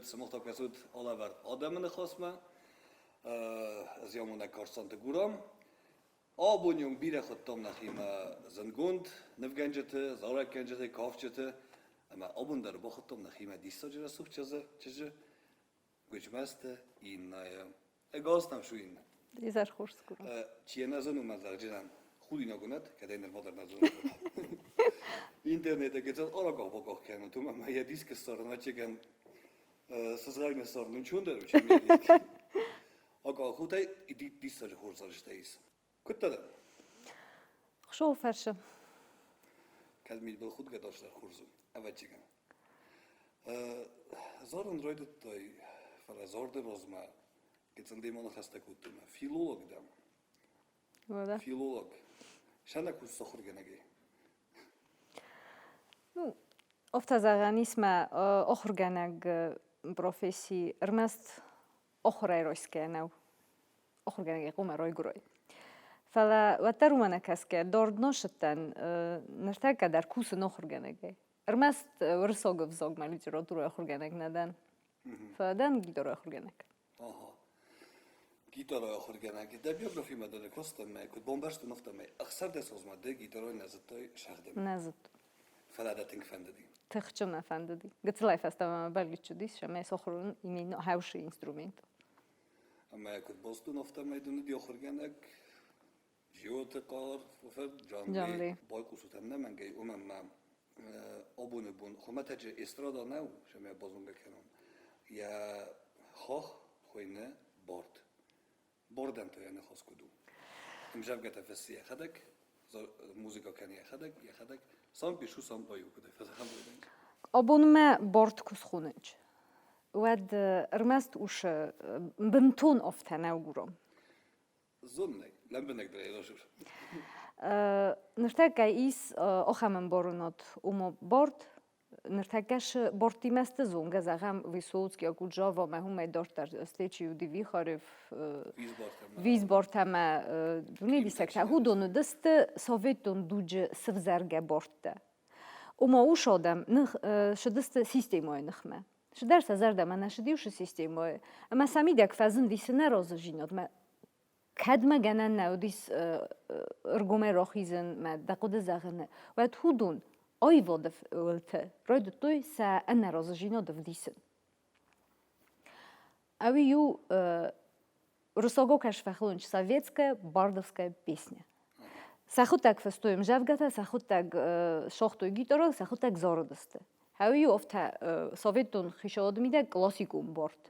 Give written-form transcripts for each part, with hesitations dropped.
Сымах та кӕсут алӕвӕрд адӕмы ныхасмӕ. Ӕз амонӕг Карсанты Гурам. Абон бирӕ хуыдтам нӕхимӕ зындгонд нывгӕнджыты, зарӕггӕнджыты, кафджыты. Ӕмӕ абон дӕр бахуыдтам нӕхимӕ диссаджы рӕсугъд чызджы, Гуыцмӕзты Иннӕйы. Ӕгас нӕм шу Иннӕ. Изӕр хорз скурын. Чи йӕ нӕ зоны, уымӕн зӕгъджынӕн худинаг уынӕт, кӕд ӕй нырма дӕр нӕ зоны. Интернеты гыццыл аракъах-бакъах кӕнут, уымӕн ӕмӕ йӕ диск ссарын ӕвӕццӕгӕн сызгъӕрин ссарын ӕнцондӕр у, чем йӕ диск. Акъахутӕй диссаджы хорз цӕрджытӕ ис. Куыд дӕ? Хуыцауы фӕрсы. Кӕд мидбылхудгӕ дӕр хорз у, ӕвӕццӕгӕн. Зарын райдыдтай, фӕлӕ зарды размӕ гыццыл демӕ ныхӕстӕ кодтой мӕ филолог дӕм. Уӕдӕ? Филолог. Сӕнӕ кусыс ахуыргӕнӕгӕй. Ну, афтӕ зӕгъӕн ис мӕ ахуыргӕнӕг професси ӕрмӕст ахуырӕй райсгӕ нӕу. Ахуыргӕнӕгӕй хъуамӕ райгуырай. Фӕлӕ уӕддӕр уымӕ нӕ кӕсгӕ, дард носыдтӕн, ныртӕккӕ дӕр кусын ахуыргӕнӕгӕй. Ӕрмӕст уырыссаг ӕвзагмӕ литературӕйы ахуыргӕнӕг нӕ дӕн. Фӕлӕ дӕн гитарайы ахуыргӕнӕг. Ага. Гитарайы ахуыргӕнӕг. Дӕ биографимӕ дӕр куыстӕн мӕ куыд бамбӕрстон, афтӕмӕй 16 азмӕ дӕ гитарайы нӕ зыдтай сӕгъдын. Нӕ зыдтон. Фӕлӕ дӕ тынг фӕндыди. Тыхджын мӕ фӕндыди. Гыццылӕй фӕстӕмӕ мӕ бӕллиц уыдис, ӕмӕ сахуыр уын именно хӕусы инструмент. Ӕмӕ куыд базыдтон, афтӕмӕй дын уыди ахуыргӕнӕг Джиоты хъӕр Джанли байхъусут ӕнӕмӕнгӕй, уымӕн мӕ абоны бон хуымӕтӕджы эстрада нӕу, цӕмӕй базонгӕ кӕнон. Йӕ хох хуыйны Борд. Бордӕн та йӕ ныхас куыд у? Ӕмзӕвгӕтӕ фыссы йӕхӕдӕг, музыка кӕны йӕхӕдӕг, йӕхӕдӕг. Сам пишу, сам пою, куыд фӕзӕгъӕм. Абонмӕ борд куы схонынч, уӕд ӕрмӕст усы бынтон афтӕ нӕу гуром. Зоннӕй, лӕмбынӕгдӕр ӕй разур. Ныртӕккӕ ис ахӕм ӕмбарынад, ома борд ныртӕккӕ шы бордтимӕ сты зонгӕ, зӕгъӕм, Высоцкий, Окуджава ӕмӕ уымӕй дарддӕр Стечи Вихарев, Визборт ӕмӕ дуне диссӕгтӕ. Уыдон уыдысты советон дуджы сывзӕргӕ бордтӕ. Ома ус адӕм сыдысты системӕйы ныхмӕ. Цыдӕр сӕ зӕрдӕмӕ нӕ цыди уыцы системӕйы. Ӕмӕ сӕ мидӕг фӕзынди цы нӕ разыдзинадмӕ. Кӕдмӕ гӕнӕн нӕ уыдис ӕргомӕй рахизын мӕ дӕ хъуыды зӕгъыны, уӕд уыдон аивады уылты райдыдтой сӕ ӕнӕразыдзинад ӕвдисын. Ӕви иу Русого кӕсфӕхлонч советская бардовская песня. Сӕхуыдтӕг фыстой ӕмзӕвгӕтӕ, сӕхуыдтӕг согътой гитарыл, сӕхуыдтӕг зарыдысты. Хӕуи офтӕ советон хицауады мидӕг классикон борт.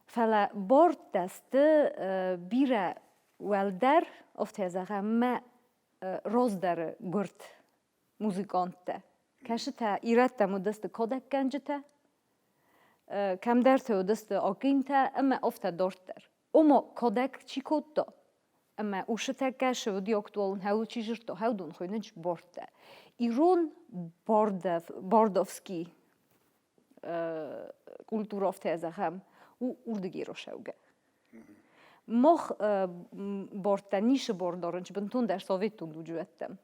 Фӕлӕ борттӕ сты бирӕ уӕлдӕр, офтӕ зӕгъӕм, мӕ раздӕры гуырд музыканттӕ. Кӕсытӕ ирӕттӕм уыдысты кадӕггӕнджытӕ, кӕмдӕрты уыдысты акинтӕ ӕмӕ афтӕ дарддӕр. Ома кадӕг чи кодта, ӕмӕ усытӕ кӕсы уыди актуалон хӕуыл чи зырдта, хӕудон хуыйнынц бордтӕ. Ирон бардов, бардовский культура афтӕ зӕгъӕм, у уырдыгӕй рацӕугӕ. Мах бордтӕ ницы бор дарынц бынтондӕр советон дуджы уӕдтӕм.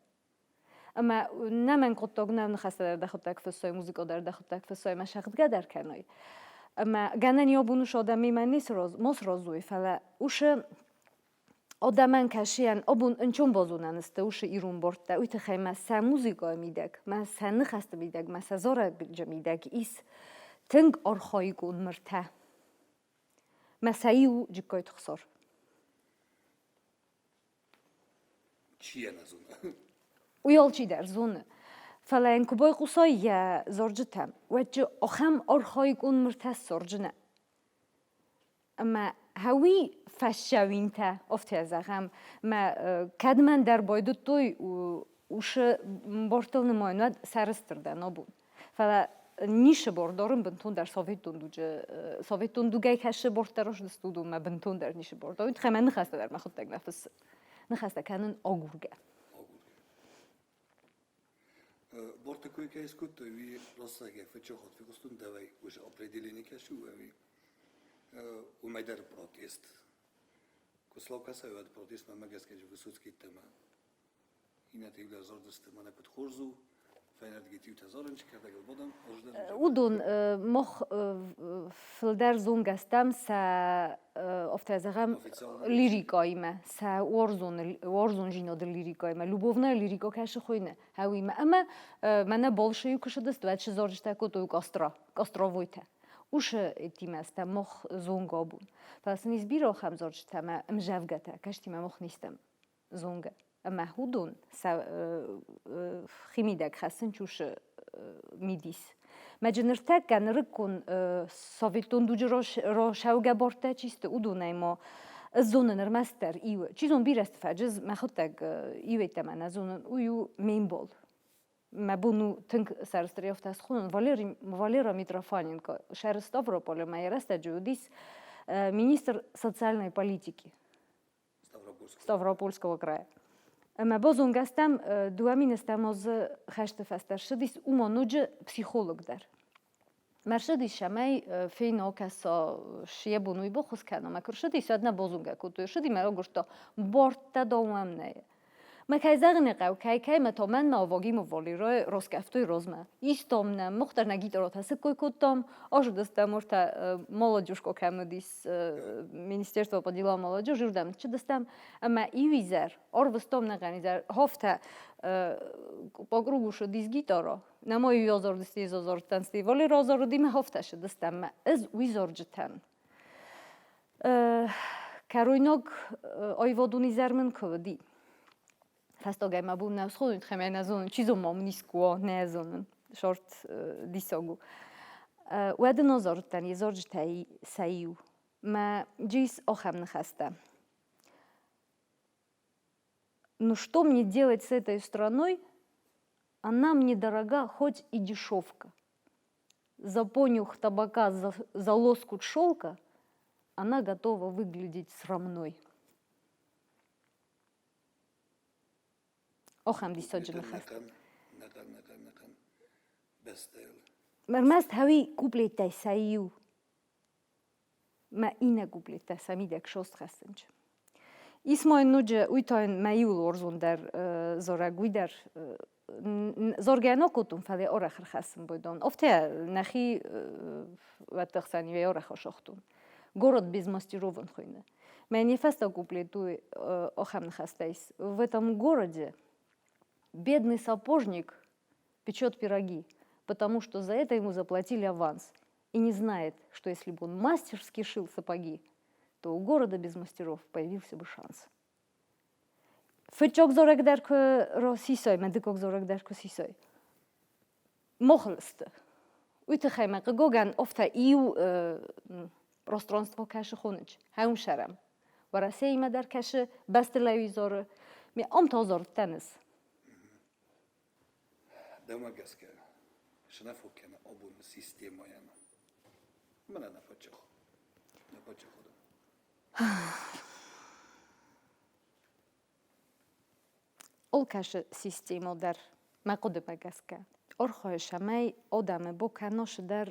Ӕмӕ нӕ мӕнг хъуыддаг нӕ ныхӕстӕ дӕр дӕхуыдтӕг фыссой, музыкӕ дӕр дӕхуыдтӕг фыссой ӕмӕ сӕгъдгӕ дӕр кӕной. Ӕмӕ гӕнӕн йӕ бон ус адӕмимӕ не сразуй, фӕлӕ усы адӕмӕн кӕсийӕн абон ӕнцон базонӕн сты усы ирон бордтӕ, уый тыххӕй мӕ сӕ музыкӕйы мидӕг, мӕ сӕ ныхӕсты мидӕг, мӕ сӕ зарӕджы мидӕг ис тынг архаикон мыртӕ. Мӕ сӕ иу Джыккайты Хсар. Чи йӕ нӕ зоны? Уый алчидӕр зоны. Фӕлӕ йын куы байхъусай йӕ зарджытӕм, уӕд джы ахӕм архаикон мыртӕ ссарджынӕ. Ӕмӕ хӕуи фӕсчӕуинтӕ, афтӕ зӕгъӕм, мӕ кӕд мӕн дӕр байдыдтой усы бортыл нымайын, уӕд сӕрыстыр дӕн абон. Фӕлӕ нишы бор дорын бынтондӕр советон дуджы советон дугӕй хӕссы борттӕ росдысты уыдонмӕ бынтондӕр нишы бор дорын тыххӕй мӕ ныхӕстӕ дӕр мӕхуыдтӕг нӕ фыссы. Ныхӕстӕ кӕнын агургӕ. Борты кой кӕй скодтой, уый рӕстӕгӕй фӕчохот фехъуыстон дӕуӕй уже определение кӕсы ӕви уымӕй дӕр протест. Куы слав кӕсай, уӕд протестмӕ мӕ гӕсгӕ Высоцкий темӕ. Иннӕтӕ иу дӕр дзырдысты, мӕнӕ куыд хорз у. Уыдон мах фылдӕр зонгӕ стӕм сӕ, афтӕ зӕгъӕм, лирикаимӕ, сӕ уарзон уарзондзинады лирикаимӕ, любовная лирика кӕсы хуыйны, уыимӕ. Ӕмӕ мӕнӕ Болшойы куы сыдысты, уӕд сызарджытӕ кодтой Костра, Костровойтӕ. Уышы тимӕ стӕм мах зонгӕ абон. Фӕлӕ сын ис бирӕ ахӕм зарджытӕ ӕмӕ ӕмзӕвгӕтӕ, кӕстимӕ мах не стӕм зонгӕ. Ӕмӕ уыдон сӕ химидӕг хӕссын чусы мидис. Мӕджы ныртӕккӕ нырыккон советон дуджы росӕугӕ бортӕ чи сты, уыдонӕй ма ӕз зонын ӕрмӕстдӕр иу. Чи зон бирӕ сты фӕджыз, мӕхуыдтӕг иуеттӕмӕ нӕ зонын, уый у ме мбал. Мӕ бон у тынг сӕрыстыр афтӕ схонын Валера Митрофаненко. Сӕры Ставрополы мӕ рӕстӕджы уыдис министр социальной политики. Ставропольского края. Ӕмӕ базонгӕ стӕм дыууӕ министӕм азы хӕсты фӕстӕ ссыдис уымӕ ноджы психолог дӕр. Мӕ рсыдис сӕмӕй фейно кӕса йӕ бон уый баххуыс кӕна. Мӕ куы рсыдис, уӕд нӕ базонгӕ кодтой. Рсыди мӕ агуырдта, бортӕ дӕумӕ нӕй. Мӕ кӕй зӕгъын ӕй хъӕуы, кӕй кӕй мӕ то мӕнмӕ Вагимов Валерой раскъӕфтой размӕ. Истам нӕ, мах дӕр нӕ гитаратӕ сыккой кодтам, ацыдыстӕм ортӕ молодежка кӕм уыдис, Министерство по делам молодежи, уырдӕм цыдыстӕм ӕмӕ иу изӕр арвыстам нӕхъӕн изӕр, хафтӕ по кругу шыдис гитара, нӕма иу азардысты, из азардтӕн, Валера азарыди, мӕ хафтӕ шыдыстӕм, мӕ ӕз уый зарджытӕн Кӕройнаг аивадон изӕр мын куы уыди. Фӕстагӕй мӕ бон нӕ схонын, тыххӕй нӕ зонын, чи зон ма мын искуы нӕ зонын. Сорт диссаг у. Уӕд ын азарыдтӕн йе зарджытӕй сӕ иу. Мӕ джис ахӕм ныхӕстӕ. Ну что мне делать с этой страной? Она мне дорога, хоть и дешевка. За понюх табака, за лоскут шелка она готова выглядеть срамной. Ахӕм диссаджы ныхас. Ӕрмӕст хӕуи куплеттӕй сӕ иу. Мӕ иннӕ куплеттӕ сӕ мидӕг сост хӕссынч. Ис ма йын ноджы, уый та йын мӕ иуыл уарзондӕр зарӕг, уый дӕр Зоргӕ нӕ кодтон, фӕлӕ арӕх ӕрхӕссын байдон. Афтӕ нӕхи уӕтты хсӕн иуӕй арӕх асагътон. Город без мастеров ын хуыйны. Мӕ не фӕстаг куплет у ахӕм ныхӕстӕ ис. В этом городе бедный сапожник печет пироги, потому что за это ему заплатили аванс. И не знает, что если бы он мастерски шил сапоги, то у города без мастеров появился бы шанс. Фыццаг зарӕг дӕр куы сисай, мӕ дыккаг зарӕг дӕр куы сисай. Мохлысты. Уый тыххӕй мӕ хъыгагӕн афтӕ иу пространство кӕсы хоныч, хӕум сӕрӕм. Уӕрӕсеимӕ дӕр кӕсы, бӕстылӕй зары. Ме ам та зардтӕныс. Дӕумӕ гӕсгӕ, сынафо кӕны абоны системӕйӕн. Мӕнӕ нӕ фӕччах. Нӕ фӕччах Ол кӕсы системӕ дӕр, мӕ хъуыдымӕ гӕсгӕ. Архайы цӕмӕй адӕмы бакӕносы дӕр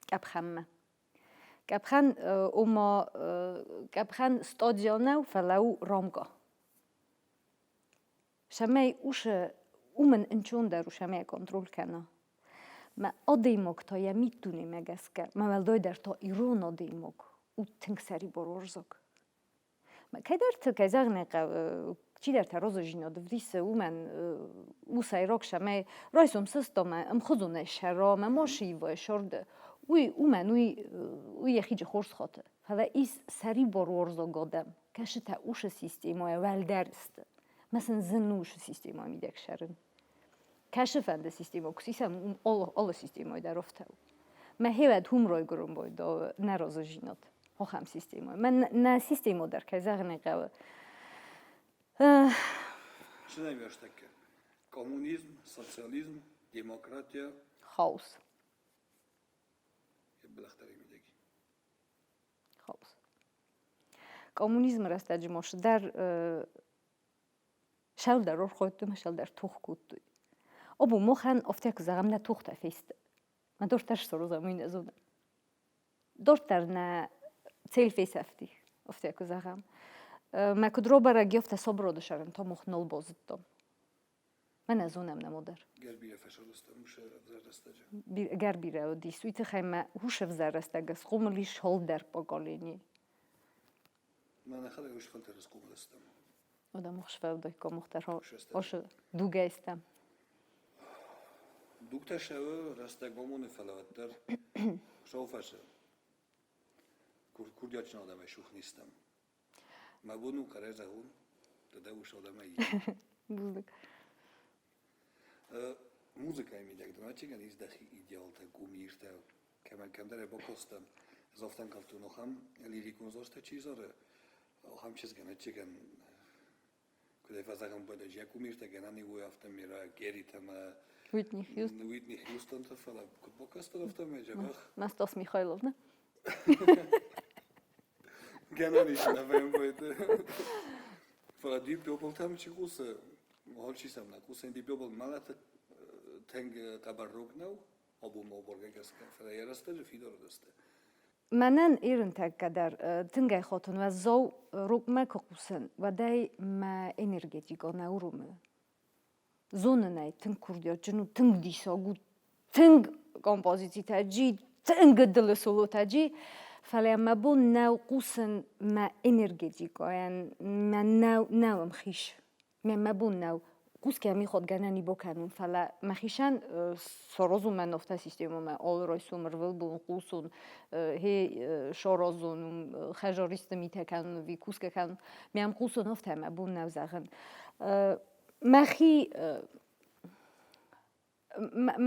къӕпхӕнмӕ. Къӕпхӕн, ома къӕпхӕн стадиа нӕу, фӕлӕ у рамка. Цӕмӕй усы уымӕн ӕнцондӕр у, цӕмӕй контроль кӕна. Мӕ адӕймаг та йӕ миддунемӕ гӕсгӕ, мӕ уӕлдайдӕр та ирон адӕймаг у тынг сӕрибаруарзаг. Кӕйдӕрты, кӕй зӕгъын ӕй хъӕуы, чидӕртӕ розыжинад ӕвдисы, уымӕн у сӕйраг, цӕмӕй райсом сыстомӕ ӕмхуызонӕй сӕра, ма сивой сӕрды. Уый уымӕн уый, уый йӕхиджы хорз хаты. Фӕлӕ ис сӕрибаруарзаг адӕм, кӕсытӕ уыцы системӕйӕ уӕлдӕр сты. Мӕ сын зын у уыцы системӕйы мидӕг сӕрын. Кӕсыфӕнды системӕ куы сисӕм, уым алы системӕйы дӕр афтӕ у. Мӕ хевӕд уым райгуырын байдауы нӕ разыдзинад ахӕм системӕйы. Мӕ нӕ системӕ дӕр, кӕй зӕгъын ӕй хъӕуы. Цы нӕм ӕртӕккӕ? Коммунизм, социализм, демократия. Хаос. Хаос. Коммунизмы рӕстӕджы ма дӕр сӕлдӕр ӕрхойдтой ӕмӕ сӕлдӕр тох кодтой. Обо махӕн афтӕ куы зӕгъӕм, нӕ тохтӕ фесты. Мӕ дорддӕр сдзурдзӕн, уый нӕ зонын. Дорддӕр нӕ цель фесӕфти, афтӕ куы зӕгъӕм. Мӕ куыд робӕрӕг афтӕ соброды сӕрӕн та мах нал базыдтам. Мӕнӕ зонӕм нӕ модӕр. Гӕр бирӕ фӕсарӕзтам уыцы ӕвзӕр рӕстӕджы. Гӕр бирӕ уыдис. Уый тыххӕй мӕ уыцы ӕвзӕр рӕстӕг схъомыл ис холдӕр поколени. Мӕ нӕхӕдӕг уыцы фӕлтӕры схъомыл стӕм. Ода мухсфӕвдой мухтар ошы дугӕйстӕм. Дугтӕ сӕуы рӕстӕг амоны, фӕлӕ уӕддӕр шоу фӕсы. Курдиатджын адӕмӕй сух не стӕм. Мӕ бон у хъӕрӕй зӕгъун, дӕ ус адӕмӕй. Бузныг. Музыкайы мидӕг дӕ ис дӕхи идеалтӕ, кумиртӕ, кӕмӕн кӕмдӕр бакастӕн, завтан калтун ахӕм лирикон зарджытӕ чи зары, ахӕм чызгӕн, куыдӕй фӕзӕгъӕм, бӕдӕджы кумиртӕ гӕнӕн и уый афтӕ мира Герритӕ Уитни Хьюстон. Уитни Хьюстонтӕ, фӕлӕ куыд бакастӕн, афтӕмӕй дзӕбӕх. Настас Михайловна. Гӕнӕн ис, нӕ вӕййы. Фӕлӕ Deep Purple-тӕм чи хъусы, алчи сӕм нӕ хъусы, Deep Purple мӕлӕты тынг хъӕбӕр рог нӕу, абонмӕ абаргӕ гӕсгӕ, фӕлӕ йӕ рӕстӕджы фидар уыдысты. Мӕнӕн ирынтӕккӕ дӕр тынгӕй хотын уӕззау рокмӕ куы хъусын, уӕдӕй мӕ энергетикон нӕ уромы. Зонын ӕй, тынг курдиатджын у, тынг диссаг у, тынг композицитӕ джи, тынг ӕдылы солотӕ джи, фӕлӕ мӕ бон нӕу хъусын мӕ энергетикӕйӕн, мӕ нӕу, нӕу ӕмхиц. Мӕ бон нӕу хъусгӕ михот гӕнӕн и бакӕнун, фӕлӕ мӕхицӕн саразун мӕ нофтӕ системӕмӕ алы райсом ӕрвылбон хъусун, хе саразун, хӕжаристы митӕ кӕнун ӕви кусгӕ кӕнун. Мӕм хъусун афтӕ мӕ бон нӕу зӕгъын. Мӕхи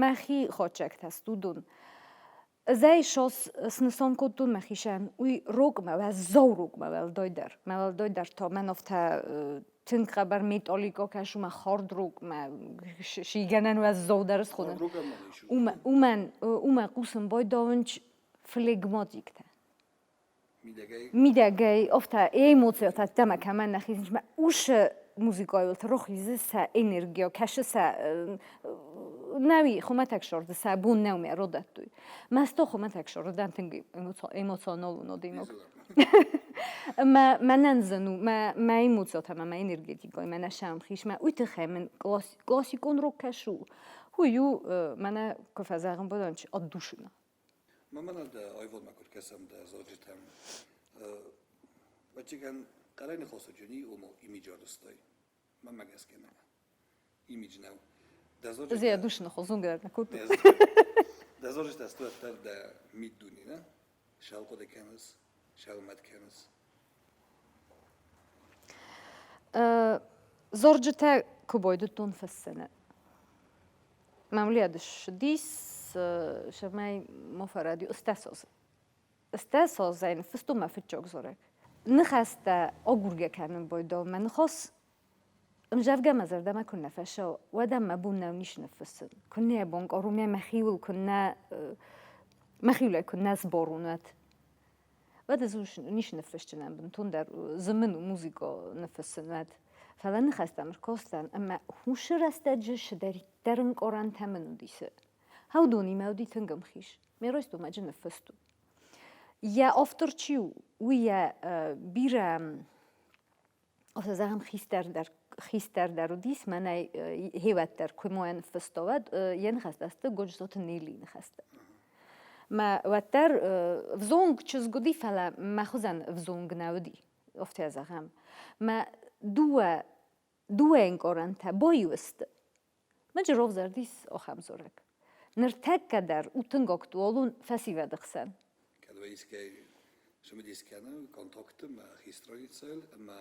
мӕхи хатдзӕгтӕ студон. Ӕз сос снысан кодтон мӕхицӕн, уый рогмӕ, уӕззау рогмӕ уӕлдайдӕр. Мӕ уӕлдайдӕр та мӕн афтӕ тынг хъӕбӕр металлика кӕсы, мӕ хард рогмӕ сигӕнӕн уӕззаудӕр схонын. Уымӕн, уымӕ хъусын байдауынч флегматиктӕ. Мидӕгӕй афтӕ эмоциятӕ ӕддӕмӕ кӕмӕн нӕ хизынц, мӕ усы музыкайыл рохизы сӕ энергия, кӕсы сӕ нӕуи хуымӕтӕг сорды сӕ бон нӕу мӕ родӕттой. Мӕсто хуымӕтӕг сордӕн тынг эмоционалон адӕймаг. Мӕ мӕнӕн зын у, мӕ мӕ эмоциятӕ мӕ мӕ энергетикой мӕ нӕ сӕмхис, мӕ уый тыххӕй мын классикон рок кӕсы у. Уый у мӕнӕ куы фӕзӕгъын боданч отдушина. Мӕнӕ дӕ аивадмӕ куыд кӕсӕм дӕ зарджытӕм, ӕвӕццӕгӕн, хъӕрӕй ныхасаджы ома имидж арӕзтай. Мӕнмӕ гӕсгӕ нӕ. Имидж нӕу. Дӕ зарджытӕ... Зӕ душны хозунгӕ нӕ кодтой. Дӕ зарджытӕ сты уӕддӕр дӕ миддуне, нӕ? Сӕл хъуыды кӕныс, сӕл мӕт кӕныс. Зарджытӕ куы байдыдтон фыссыны, Мамлиад ссыдис, цӕмӕй ма фӕрӕдийы Стасоз. Стасозӕн фыстон мӕ фыццаг зарӕг. Ныхӕстӕ агургӕ кӕнын байдал мӕ ныхас ӕмзӕвгӕ мӕ зӕрдӕмӕ куыннӕ фӕцӕуа, уӕд ӕм мӕ бон нӕу ницы ныффыссын. Куыннӕ йӕ банкъарон, мӕхиуыл куыннӕ мӕхиуылӕй куыннӕ сбарон, уӕд. Уӕд ӕз ницы ныффысджынӕн бынтондӕр зымын у музыкӕ ныффыссын, уӕд. Фӕлӕ ныхӕстӕм ӕркастӕн ӕмӕ хъусы рӕстӕджы цыдӕриддӕр ӕнкъарӕнтӕ мын уыдис. Уыдонимӕ уыди тынг ӕмхиц. Ме райстомӕджы ныффыстон. Йӕ автор чи у, уый йӕ бирӕ афтӕ зӕгъӕм, хистӕрдӕр уыдис, мӕнӕй хевӕддӕр куы ма ныффыста, уӕд йӕ ныхӕстӕ сты Годжысоты Неллийы ныхӕстӕ. Мӕ уӕддӕр взонг чызг уыди, фӕлӕ мӕ хуызӕн взонг нӕ уыди, афтӕ зӕгъӕм. Мӕ дыууӕ ӕнкъарӕнтӕ баиу сты. Мӕ равзӕрдис ахӕм дзурӕг. Ныртӕккӕ дӕр у тынг актуалон фӕсивӕды хсӕн. Кӕд уӕ искӕй цымыдис кӕны контакты мӕ хи страницӕйыл ӕмӕ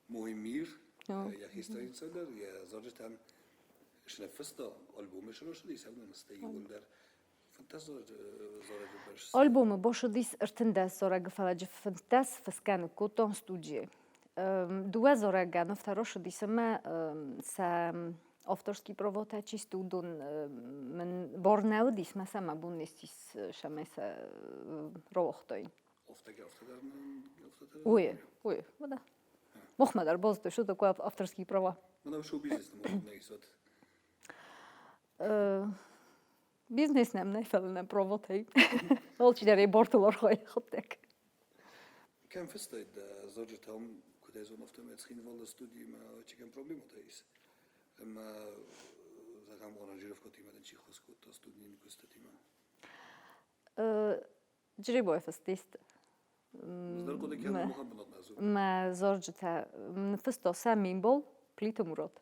Мой мир йӕхи страницӕ дӕр йӕ зарджытӕн сныффыста альбомы сросыдис, ӕмӕ иууылдӕр 15 зарӕджы бӕрц. Альбомы босыдис 13 зарӕгы, фӕлӕ 15 фысгӕ ныккодтон студийы. Дыууӕ зарӕгӕн афтӕ росыдис ӕмӕ сӕ авторский правотӕ чисто уыдон мын бар нӕ уыдис, мӕ сӕ мӕ бон не ссис, цӕмӕй сӕ рауагътой. Ой, ой, да. Мохмӕ дӕр базыдтой, что такое авторские права. Мӕнӕ шоу-бизнес нӕ исот. Бизнес нӕм нӕй, фӕлӕ нӕм правотӕй. Алчидӕр йӕ бартыл архайы хъуыддаг. Кӕм фыстай дӕ зарджытӕм, куыд ӕй зон, афтӕмӕй Цхинвалы студиимӕ чикӕм проблемӕтӕ ис? Ӕмӕ, зӕгъӕм, аранжировкӕтимӕ дын чи ххуыс кодта студийы куыстытимӕ? Джеребой фыстист. Мӕ зарджытӕ ныффыста сӕ Мимбол Плиты Мурат.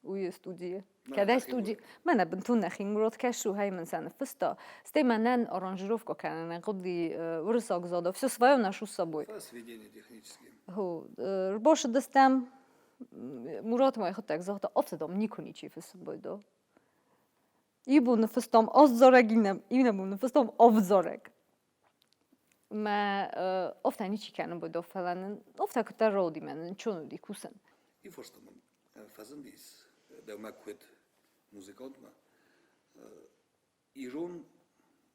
Уый студийы. Кӕдӕй студи... Мӕнӕ бынтон нӕхи Мурат кӕсы, хай мын сӕ ныффыста. Стӕй мӕнӕн аранжировка кӕнын хъуыди уырыссаг задав. Все свое ношу с собой. Сведения технические. Рбашыдыстӕм. Мурат мӕ хъуыддаг загъта, афтӕ дам никуы ничи фыссын байдо. Иу бон ныффыстам аст зарӕг, иннӕ бон ныффыстам авд зарӕг. Мӕ афтӕ ничи кӕны бодо, фӕлӕ нын афтӕ куыддӕр рауди, мӕ нын чон уыди кусын. Иу фарста мын фӕзындис дӕумӕ куыд музыкантмӕ. Ирон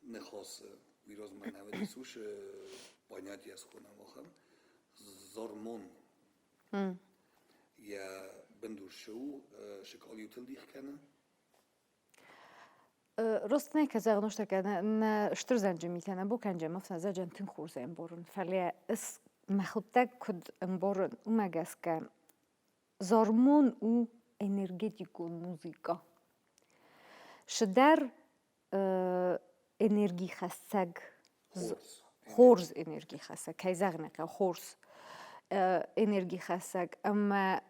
ныхасы уый размӕ нӕ уыдис уыцы понятие схонӕм ахӕм зормон. Йӕ бындур цы у, цы къалиутыл дих кӕны? Рост нӕ кӕ зӕгъын устӕ нӕ стыр зӕнджы митӕ нӕ бокӕнджӕм афтӕ зӕджӕн тынг хорз ӕмбарын, фӕлӕ ӕз мӕхуыдтӕг куыд ӕмбарын, уымӕ гӕсгӕ зормон у энергетикон музыка. Цыдӕр энергихӕссӕг хорз энергихӕссӕг, кӕй зӕгъын ӕй хъӕуы, хорз энергихӕссӕг ӕмӕ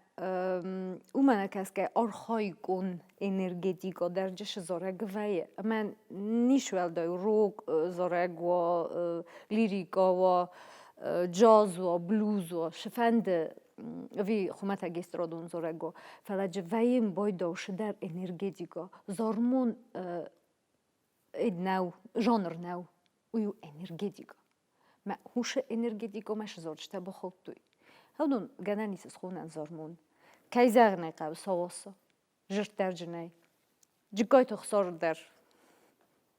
уымӕ нӕкӕсгӕ архаикон энергетикӕ дӕр джысы зарӕг вӕййы. Ӕмӕ ницы уӕлдай у рок зарӕг уа, лирикӕ уа, джаз уа, блюз уа, цыфӕнды ӕви хуымӕтӕг эстрадон зарӕг уа, фӕлӕ джы вӕййы байдау цыдӕр энергетикӕ. Зормон нӕу, жанр нӕу, уый у энергетикӕ. Мӕ хъусы энергетикомӕ сызорджытӕ бахаудтой. Уыдон гӕнӕн ис схонӕн зормон. Кӕй зӕгъын ӕй хъӕуы, сауаса. Зырддӕрджынӕй. Джыккайты Ӕхсар дӕр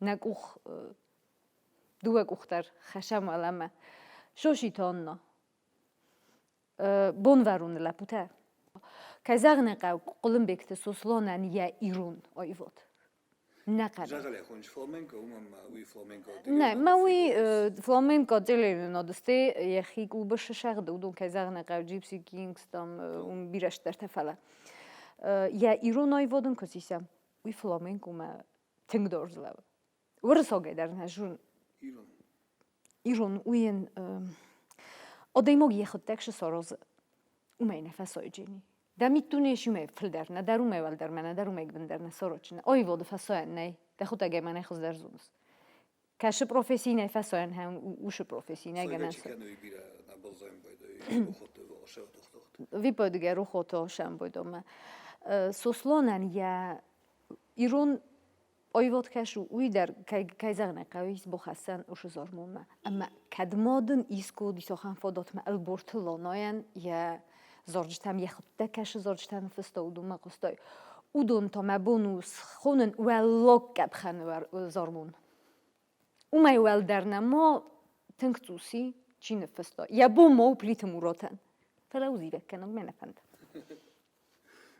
нӕ къух, дыууӕ къух дӕр хӕссӕм уӕлӕмӕ. Соситы Анна. Бонвӕроны лӕппутӕ. Кӕй зӕгъын ӕй хъӕуы, Хъуылымбегты Сосланӕн йӕ ирон аивад. Нӕ хъӕуы. Зӕгъӕлӕ фламенко, уымӕн ма уый фламенко. Нӕ, ма уый фламенко телеуынадысты йӕхи клубы сысӕгъды, уыдон кӕй зӕгъын ӕй хъӕуы, Gypsy Kings, там уым бирӕ стӕртӕ, фӕлӕ йӕ ирон аивадын куы сисӕм, уый фламенкомӕ тынг дорз лӕууы. Уырыссагӕй дӕр нӕ зон. Ирон. Ирон уый адӕймаг йӕхӕдӕг цы саразы, уымӕй нӕ фӕсайджени. Дӕ миддуне уымӕй фылдӕр нӕ дӕр уымӕй уӕлдӕр мӕ нӕдӕр уымӕй бындӕр нӕ сорочы. Аивады фӕсайӕн нӕй, дӕхуыдӕгӕй мӕнӕй хуыздӕр зоныс. Кӕсы професси нӕй фӕсайӕн хӕм усы професси нӕй гӕнӕн. Виппайдыгӕ рухоты осӕм байдомӕ. Сосланӕн йӕ ирон аивад кӕс у, уый дӕр, кӕй зӕгъын ӕй хъӕуы, ис бахӕссӕн уыцы зормонмӕ. Ӕмӕ кӕд ма дын искуы ис ахӕм фадатмӕ Ӕлборты Ланайӕн йӕ зарджытӕм йӕхӕдӕг кӕсы зарджытӕ ныффыста, уыдонмӕ хъуыстай. Уыдон та мӕ бон у схонын уӕллаг къӕпхӕны зормон. Уымӕй уӕлдӕр нӕма тынг цъус и, чи ныффыста. Йӕ бон ма у Плиты Муратӕн. Фӕлӕ у зивӕг кӕнын мӕ нӕ фӕнды.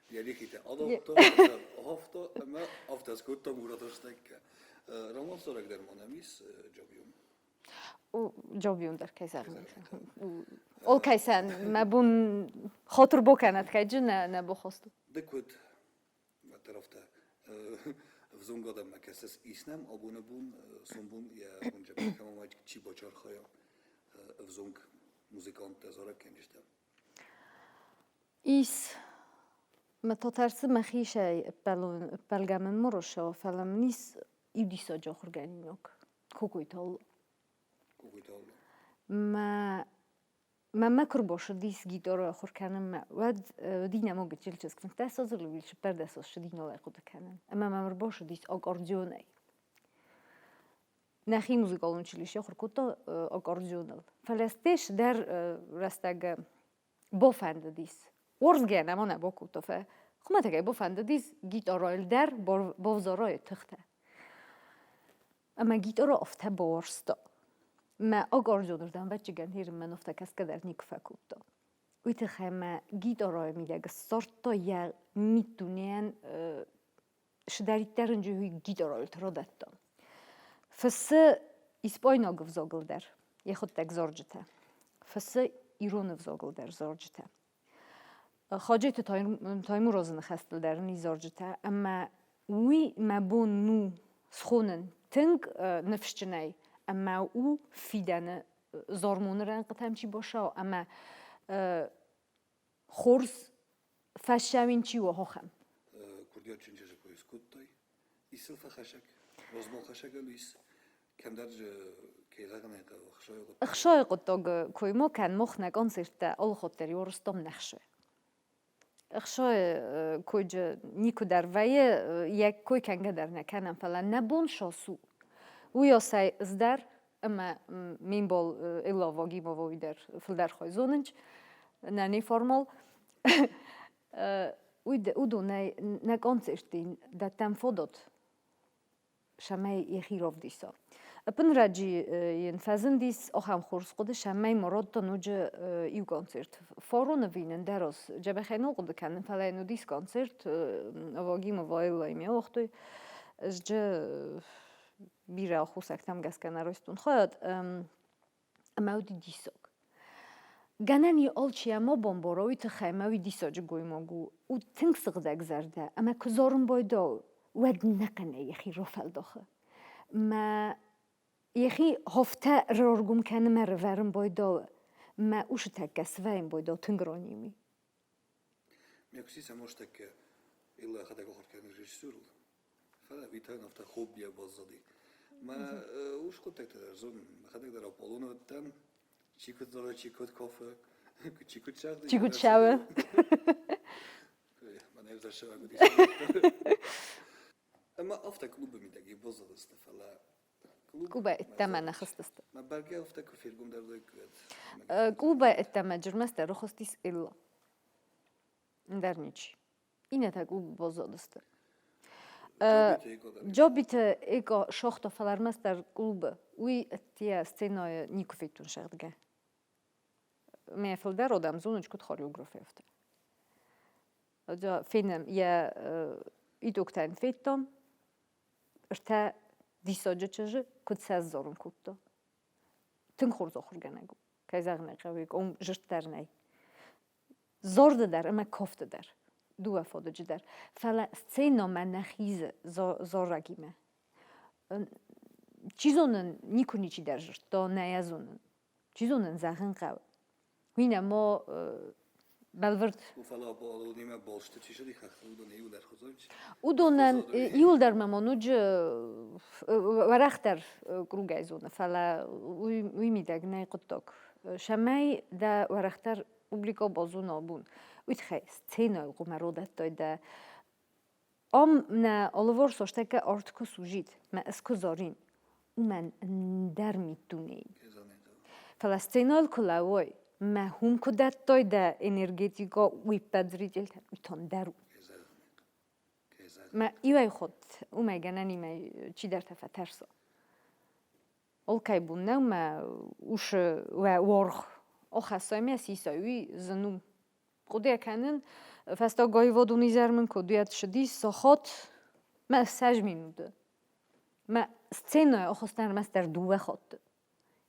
Йӕ адавта, ахафта ӕмӕ афтӕ скодта Мурат ӕрстӕггӕ. Роман зарӕг дӕр ма нӕм ис Джабион. Джабион дӕр кӕй зӕгъын. Олкӕсӕн мӕ бон хатыр бакӕнӕд кӕджы нӕ нӕ бахасту. Ды куыд тарафта взонг адӕммӕ кӕсыс ис нӕм абоны бон сомбон йӕ бонджы кӕмӕ чи бачархайа ӕвзонг музыканттӕ зарӕггӕнджытӕ. Ис. Мӕ тотӕрцы мӕхицӕй ӕппӕлон, ӕппӕлгӕ мын муросо, фӕлӕ мын ис иу диссаджы ахуыргӕнинаг, Кокойты Алла. Кокойты Алла. Мӕ мӕ мӕ куы рбацыдис гитарӕ ахуыр кӕнынмӕ, уӕд Динамо гыццыл чызг фынддӕсазыл уыди, цыппӕрдӕсаз Динолӕй хъуыды кӕнын. Ӕмӕ мӕм ӕрбацыдис аккордеонӕй. Нӕхи музыкалон училище ахуыр кодта аккордеоныл. Фӕлӕ стӕй дӕр рӕстӕг Бофӕндыдис. Уорзгӕ нӕма нӕ бакодта, фӕ хуымӕтӕгӕй бофӕндыдис гитарайыл дӕр бавзарайы тыхтӕ. Ӕмӕ гитара афтӕ бауарзта. Мӕ аккордеонырдӕм ӕвӕццӕгӕн хирынмӕ афтӕ кӕсгӕ дӕр никуы фӕкодта. Уый тыххӕй мӕ гитарайы мидӕг ссардта йӕ миддунейӕн цыдӕриддӕр ын уый гитарайыл радӕтта. Фыссы испайнаг ӕвзагыл дӕр йӕхуыдтӕг зарджытӕ. Фыссы ирон ӕвзагыл дӕр зарджытӕ. Хаджиты Таймуразы ныхӕстыл дӕр низарджытӕ ӕмӕ уый мӕ бон у схонын тынг ныфсджынӕй ӕмӕ у фидӕны зормоны рӕнхъытӕм чи бацӕуа ӕмӕ хорз фӕсӕуин чи у, ахӕм. Курдиатджын чызджы кой скодтай. Исыл фӕхӕсӕг, розмолхӕсӕгӕн ис кӕмдӕр кӕй зӕгъын ӕй хъӕуы, ӕхсойы хъуыддаг. Ӕхсойы хъуыддаг кой мо кӕн мох нӕ концерттӕ алыхатт дӕр Ёрыстом не хсы. Ӕхсойы койджы никуы дӕр вӕййы, йӕ кой кӕнгӕ дӕр нӕ кӕнӕм, фӕлӕ нӕ бон сос у. Уый осӕй ыздӕр ӕмӕ ме мбал Элла Вагимова уый дӕр фылдӕр хай зонынч, нӕ неформал. Уыдонӕй нӕ концертты дӕттӕм фадат, цӕмӕй йӕхи равдиса. Ӕппынрӕджы йын фӕзындис ахӕм хорз хъуыды, цӕмӕй ма радта ноджы иу концерт. Фарон ӕви ӕндӕр аз дзӕбӕхӕй нал хъуыды кӕнын, фӕлӕ йын уыдис концерт Вагимова Эллаимӕ ауагътой. Ӕз бирӕ аххосӕгтӕм гӕсгӕ нӕ райстон хайад. Ӕмӕ уыди диссаг. Гӕнӕн и алчи ӕмӕ бамбара уый тыххӕй ӕмӕ уый диссаджы гоймаг у. У тынг сыгъдӕг зӕрдӕ ӕмӕ куы зарын байдауы, уӕд нӕхъӕнӕй йӕхи рафӕлдахы. Мӕ йӕхи афтӕ раргом кӕны мӕ рывӕрын байдауы, мӕ усы тӕккӕ свӕйын байдауы тынг раними. Ме куси сӕ Илла йӕхӕдӕг ахуыр кӕны режиссерыл. Фӕлӕ Витайӕн афтӕ хоббийӕ баззади. Мӕ ус хъуыддӕгтӕ дӕр зонын. Мӕхӕдӕг дӕр Аполлоны уыдтӕн. Чи куыд зары, чи куыд кафы, чи куыд цӕгъды. Чи куыд цӕуы. Мӕнӕ ӕвзӕр сӕвӕг уыдис. Ӕмӕ афтӕ клубы мидӕг баззадысты, фӕлӕ Клубӕй ӕддӕмӕ нӕ хызтысты. Мӕ бӕргӕ афтӕ куы фергомдӕр уыдаиккой. Клубӕй ӕддӕмӕ джырмӕстӕ рыхызтис Элла. Ӕндӕр ничи. Иннӕтӕ клубы баззадысты. Джобиты Эко сагъта, фӕлӕ ӕрмӕстдӕр клубы. Уый ӕддейӕ сценӕйы никуы федтон сӕгъдгӕ. Мӕ фылдӕр адӕм зонынц, куыд хореограф афтӕ. Фенӕм йӕ итогтӕ йын федтам. Ӕртӕ диссаджы чызджы куыд сӕ сдзурын кодта. Тынг хорз ахуыргӕнӕг у. Кӕй зӕгъын ӕй хъӕуы, уым зырд дӕр нӕй. Зарды дӕр ӕмӕ кофты дӕр, дыууӕ фадыджы дӕр. Фӕлӕ сценӕмӕ нӕ хизы зарӕгимӕ. Чи зоны, никуы ничи дӕр зыдта, нӕ йӕ зонын. Чи зоны, зӕгъын хъӕуы. Уый нӕма бӕлвырд. Фӕлӕ уыдонимӕ балцыты чи сыди хӕхты, уыдон иуылдӕр хуызӕн. Уыдонӕн иуылдӕр мӕ ноджы уӕрӕхдӕр кругӕй зоны, фӕлӕ уый мидӕг нӕй хъуыддаг. Цӕмӕй дӕ уӕрӕхдӕр публика базона бон, уый тыххӕй сценӕйыл хъуамӕ родӕттай дӕ Ам нӕ алыварс астӕккӕ арт куы сузид, мӕ ӕз куы зарин, уымӕн ӕндӕр миддунейы. Фӕлӕ сценӕйыл куы лӕууай, мӕ хум куы дӕттай дӕ энергетикӕ, уый ӕппӕт зрительтӕн, уый та ӕндӕр у. Мӕ иуӕй хатт уымӕй гӕнӕнимӕ чидӕртӕ фӕтӕрса. Алкӕй бон нӕу мӕ усы уаргъ ахӕссай мӕ сисай, уый зын у. Хъуыды кӕнын, фӕстаг аивадон изӕр мын куыд ссыдис сахат мӕ ссӕдз минуты. Мӕ сценӕйы ахызтӕн ӕрмӕстдӕр дыууӕ хатты.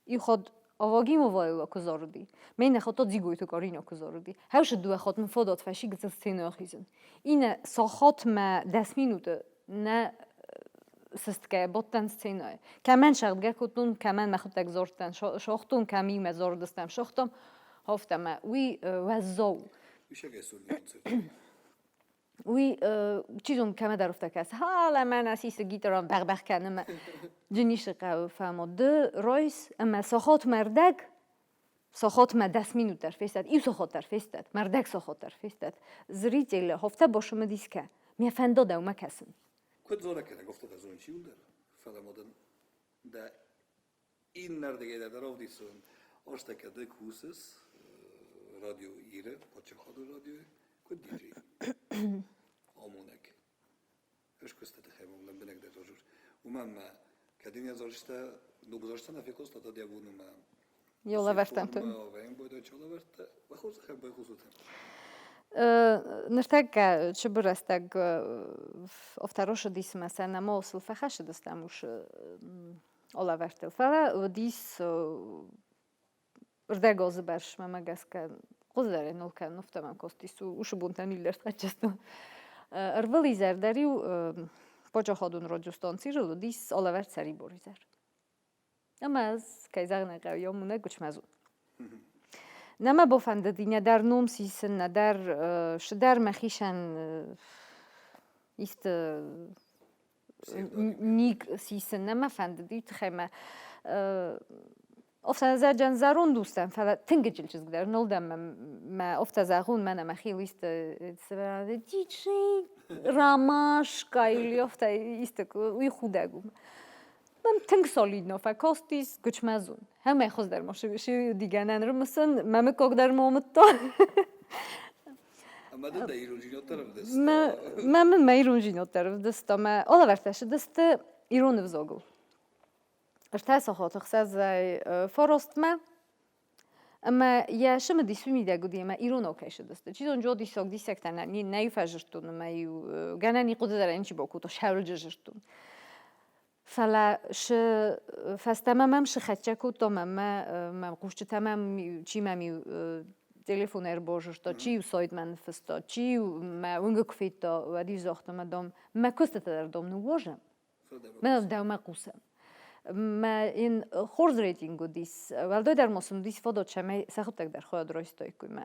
Иу хатт Авагимовайыл куы зарыди, ме иннӕ хатт та Дзигойты Карина куы зарыди. Хӕусы дыууӕ хатт мын фадат фӕци гыццыл сценӕйы ахизын. Иннӕ сахатмӕ 10 минуты нӕ сыстгӕйӕ бадтӕн сценӕйы. Кӕмӕн сӕгъдгӕ кодтон, кӕмӕн мӕхуыдтӕг зардтӕн сагътон, кӕмимӕ зардыстӕм сагътам, афтӕ мӕ уый уӕззау. Уый, чи зоны, кӕмӕдӕр афтӕ кӕсы, ха, мӕнӕ сисы гитарӕн бӕх-бӕх кӕны мӕ Джинисы хъӕуы фӕмод. Ды райс ӕмӕ сахатмӕ рдӕг, сахатмӕ 10 минут дӕр фестад, иу сахат дӕр фестад, мӕ рдӕг сахат дӕр фестад. Зрители афтӕ бацымыдис кӕ, мӕ фӕнда дӕумӕ кӕсын. Куыд зарӕг кӕнӕг, афтӕ дӕ зонын чи уыдӕр, фӕлӕ ма дын дӕ иннӕрдыгӕй дӕр равдисон. Азтӕ ды кусыс радио Иры, паддзахадон радиойы, куыд диджей, амонӕг. Ӕз куысты тыххӕй мӕм лӕмбынӕгдӕр разур. Уымӕн мӕ кӕд ын йӕ зарджытӕ ног зарджытӕ нӕ фехъуыста, тӕд йӕ бон мӕ Йолавӕрдтам. Лӕвӕрдта. Бахорзӕхӕн байхъусут. Ныртӕккӕ цыбыр рӕстӕг Офтарошыдис ӕмӕ сӕ нӕма усыл фӕхӕссыдыстӕм ус алӕвӕрдтыл. Фӕлӕ уыдис рдӕгазы бӕрц, мӕмӕ гӕсгӕ. Хуыздӕрӕй ныл кӕнын офтӕмӕ костис уышы бонтӕм иллӕртхӕччыстон. Ӕрвылизӕр дӕр-иу паддзахадон радиостанцийыл уыдис алӕвӕрд сӕрибар изӕр. Ӕмӕ ӕз, кӕй зӕгъын ӕй хъӕуы, йӕ Гуычмӕзон. Нӕ мӕ бафӕндыди нӕдӕр ном сисын, нӕдӕр цыдӕр мӕхицӕн исты ник сисын нӕ мӕ фӕндыди, тыххӕй мӕ Офтӕзӕджӕн зӕронд устӕн, фӕлӕ тынг гыджыл чызг дӕр ныл дӕн мӕ офтӕ зӕгъун мӕнӕ мӕхи исты диджей ромашка или офтӕ исты уый худӕг у. Мӕм тынг солидно фӕкастис Гуычмӕзон. Ӕмӕ хуыздӕр ма дигӕнӕн рымысын, мӕ мыггаг дӕр ма амыдта. Ӕмӕ дын дӕ ирон зинод дӕр ӕвдыста? Мӕ мын мӕ ирон зинод дӕр ӕвдыста. Мӕ алӕвӕрдтӕ сыдысты ирон ӕвзагыл. Ӕртӕ сахаты хсӕзӕй фарастмӕ ӕмӕ йӕ цымыдис уый мидӕг уыди, ӕмӕ иронау кӕй сыдысты. Чи зоны, диссаг диссӕгтӕ нӕ фӕзырдтон ӕмӕ-иу гӕнӕн и хъуыды дӕр ничи бакодта, сӕрылджы зырдтон. Фӕлӕ шы фӕстӕмӕ мӕм сыхӕццӕ кодтам ӕмӕ мӕм хъусджытӕ мӕм чи мӕм-иу телефон ӕрбазырдта, чи-иу сайтмӕ ныффыста, чи-иу мӕ уынгы куы федта, уӕд-иу загъта, мӕ дам, мӕ куыстытӕ дӕр дам ныууазӕм. Мӕ дӕумӕ хъусӕм. Мӕ ин хорз рейтинг уыдис. Уӕлдайдӕр ма сын уыдис фадат, цӕмӕй сӕхуыдтӕг дӕр хайад райстаиккой. Мӕ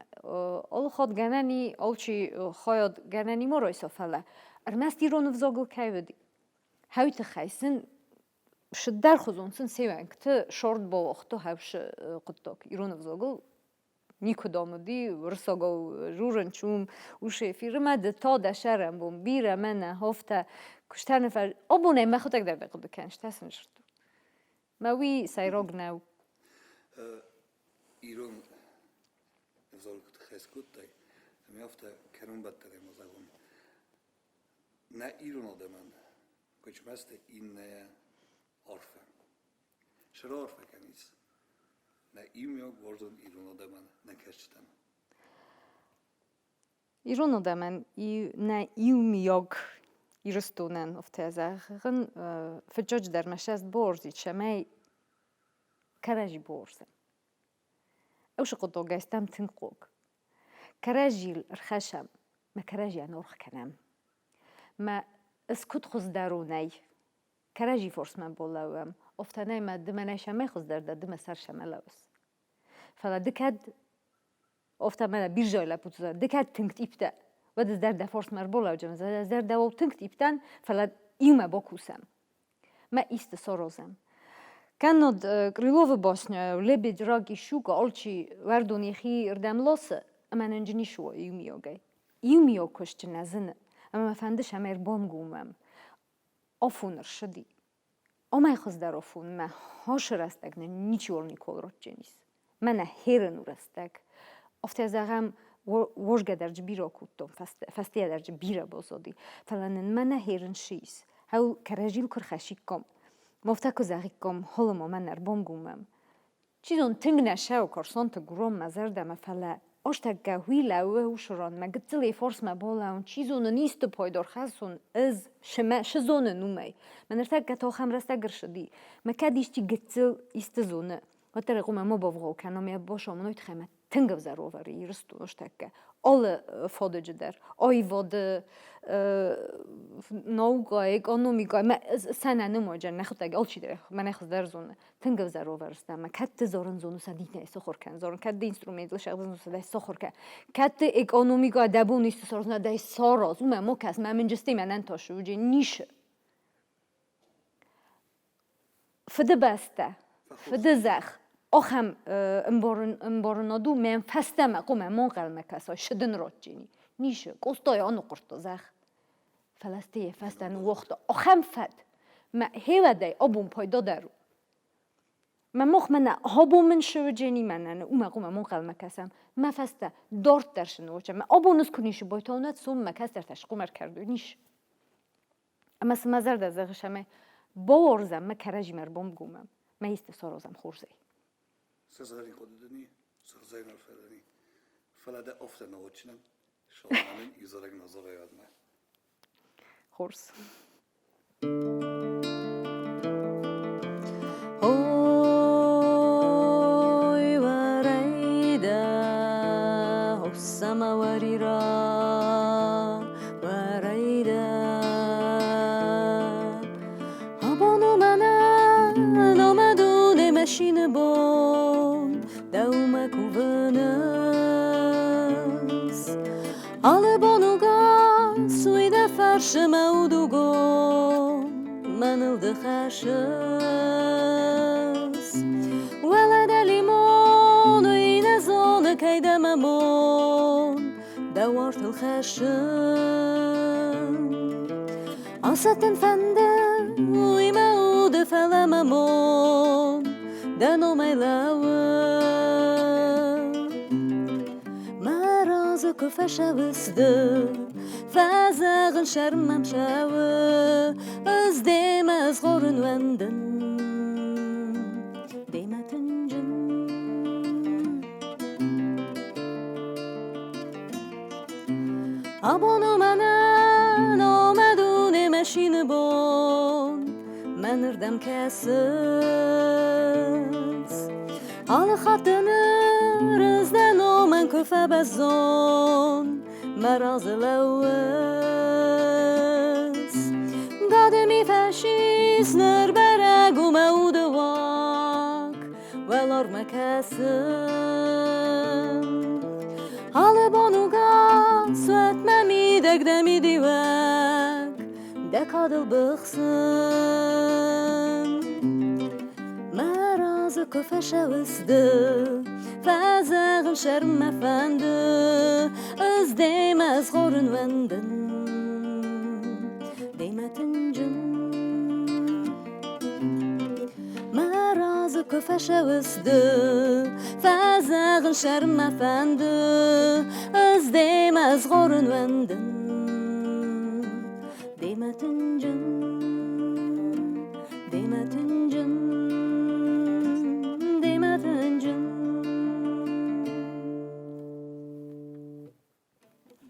алы хатт гӕнӕн и, алчи хайад гӕнӕн и ма райса, фӕлӕ ӕрмӕст ирон ӕвзагыл кӕй уыди, хӕуы тыххӕй сын сыддӕрхуызон сын се уӕнгты сорт бауагъта хӕвсы хъуыддаг ирон ӕвзагыл никуыдӕм уыди уырыссагау журын чум усы эфиры мӕ ды та дӕ сӕрӕн бон бирӕ мӕнӕ хофтӕ куыстӕны фӕ абонӕй мӕхуыдӕг дӕр бахъуыды кӕн стӕ сын сырдтой мӕ уый сӕйраг нӕу. Ирон ӕвзагыл куыд хӕс кодтай, ӕмӕ афтӕ кӕронбӕттӕнӕй ма зӕгъон, нӕ ирон адӕмӕн Гуычмӕзты иннӕ арфӕ. Сраарфӕ кӕнис нӕ иумиаг уарзон ирон адӕмӕн, нӕ кӕсджытӕн. Ирон адӕмӕн нӕ иумиаг Ирыстонӕн афтӕ зӕгъын, фыццаджыдӕр мӕ сӕст бауарзид, цӕмӕй кӕрӕдзи бауарзӕм. Уыцы хъуыддагӕй стӕм тынг хъог. Кӕрӕдзийыл ӕрхӕссӕм, мӕ кӕрӕдзийӕн аргъ кӕнӕм. Мӕ ӕз куыд хуыздӕронӕй кӕрӕдзи форсмӕ балӕууӕм, афтӕ мӕ ды мӕнӕй сӕмӕй хуыздӕр дӕ, ды мӕ сӕр сӕмӕ лӕууыс. Фӕлӕ ды кӕд афтӕ мӕнӕ биржайы лӕппуты ды кӕд тынг тъиптӕ, уӕд ӕз дӕр дӕ форсмӕ ӕрбалӕуджын, ӕз дӕр дӕуау тынг тъиптӕн, фӕлӕ иумӕ бакусӕм. Мӕ исты саразӕм. Кӕннод Крыловы басня «Лебедь, рак и щука» алчи уӕрдон йӕхи рдӕм ласы, ӕмӕ нын ницы уа иумиагӕй. Иумиаг куысты нӕ зыны, ӕмӕ мӕ фӕнды цӕмӕй ӕрбангомӕм. Афон ӕрсыди. Омӕй хуыздӕр афон мӕ хасы рӕстӕг нын ничиуал никуал ратдженис. Мӕнӕ херын у рӕстӕг. Афтӕ зӕгъӕм, уозгӕ дӕр бирӕ кодтон, фӕстейӕ дӕр бирӕ баззади. Фӕлӕ нын мӕнӕ херын сис. Хӕу кӕрӕдзийыл куы рхӕссиккам, афтӕ куы зӕгъиккам, холыма мӕнӕ ӕрбангомӕм. Чи зоны, тынг нӕ сӕу Карсонты Гуром мӕ зӕрдӕмӕ, фӕлӕ астӕггӕ уый лӕууы усы ран, мӕ гыццылӕй фарсмӕ балӕуын, чи зоны, исты пайда рхӕссон, ӕз мӕ шы зонын уымӕй. Мӕ ныртӕккӕ та ахӕм рӕстӕг ӕрцыди, мӕ кӕд исчи гыццыл исты зоны, уӕддӕр ӕй хъуамӕ ма бавгъау кӕнон, йӕ басамоной тыххӕй мӕ тынг ӕвзӕр уавӕры Ирыстон астӕккӕ алы фадыджы дӕр аивады, наукӕ, экономикӕ сӕ нӕ нымайджын нӕхуыдтӕг алчидӕр мӕнӕ хуыздӕр зоны. Тынг ӕвзӕр уавӕры стӕм. Кӕд ты зорын зоны садитӕй сахуыр кӕн, зорын кӕд ды инструментыл сӕгъдын зоны сахуыр кӕн. Кӕд ты экономикӕ дӕ бон исты саразын, дӕ сараз, уымӕ ма кӕс, мӕ мын мӕнӕн тас у, нишы. Фыдыбӕстӕ, фыдызӕхх, ахӕм ӕмбарынад у, мӕм фӕстӕмӕ хъуамӕ ма ӕнхъӕлмӕ кӕсай, шы дын ратджени. Нишы, Къостайы аныхъуырдта зӕхх. Фӕлӕ стӕй фӕстӕ ныууагъта ахӕм фӕд, мӕ хевӕдӕй абон пайда дӕр у. Мӕ мах мӕнӕ абон мын шыуджени мӕнӕн уымӕ хъуамӕ ма ӕнхъӕлмӕ кӕсӕм. Мӕ фӕстӕ дарддӕр шы ныууагъта. Мӕ абон ыз куы нишы байтаунӕт, сом мӕ кӕстӕртӕ схъуымӕр кӕрдой нис. Ӕмӕ цы мӕ зӕрдӕ зӕгъы, цӕмӕй бауарзӕм, мӕ кӕрӕдзимӕ ӕрбангомӕм, мӕ исты саразӕм хорзӕй. Сызгъӕрин хъуыдыдыни, сыгъзӕрин арфӕдӕни, фӕлӕ дӕ афтӕ нӕ Саламанын изӕрӕг назарайадмӕ. Хорз. Ой, уӕрӕйдӕ. Рарира, Уӕрӕйдӕ. Абон у мӕнӕн, о мӕ дуне, мӕ цины бон, дӕумӕ кувын ӕз. Алы бон у гас, уый дӕ фӕрсы мӕ уд у гом, мӕныл ды хӕссыс. Уӕлӕ дӕлимон, уый нӕ зоны, кӕй дӕ мӕ мон, дӕ уартыл хӕссын. Асӕттын фӕнды, уый мӕ уды, фӕлӕ мӕ мон дӕ номӕй лӕууы. Мӕ разы куы фӕсӕуыс ды, фӕзӕгъын сӕрм мӕм цӕуы, ӕз демӕ згъорын уӕндын, демӕ тынджын. Абон у мӕнӕн, о мӕ дуне, мӕ цины бон, мӕнырдӕм кӕсыс. Алы хатт ныр ӕз дӕ номӕн куы фӕбӕззон, мӕ разы лӕууыс. Гӕды ми фӕсис, ныр бӕрӕг у мӕ уды уаг, уӕларвмӕ кӕсын. Алы бон у гас, уӕд мӕ мидӕг дӕ мидиуӕг, дӕ кадыл быхсын. Мӕ разы куы фӕсӕуыс ды, фӕзӕгъын сӕрм мӕ фӕнды, ӕз демӕ згъорын уӕндын, демӕ тынджын. Мӕ разы куы фӕсӕуыс ды, фӕзӕгъын сӕрм мӕ фӕнды, ӕз демӕ згъорын уӕндын, демӕ тынджын, демӕ тынджын, демӕ тынджын.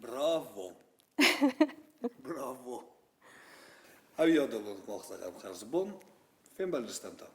Браво! Браво! Ӕви адӕмон мах зӕгъӕм хӕрзбон, фембӕлдыстӕм та.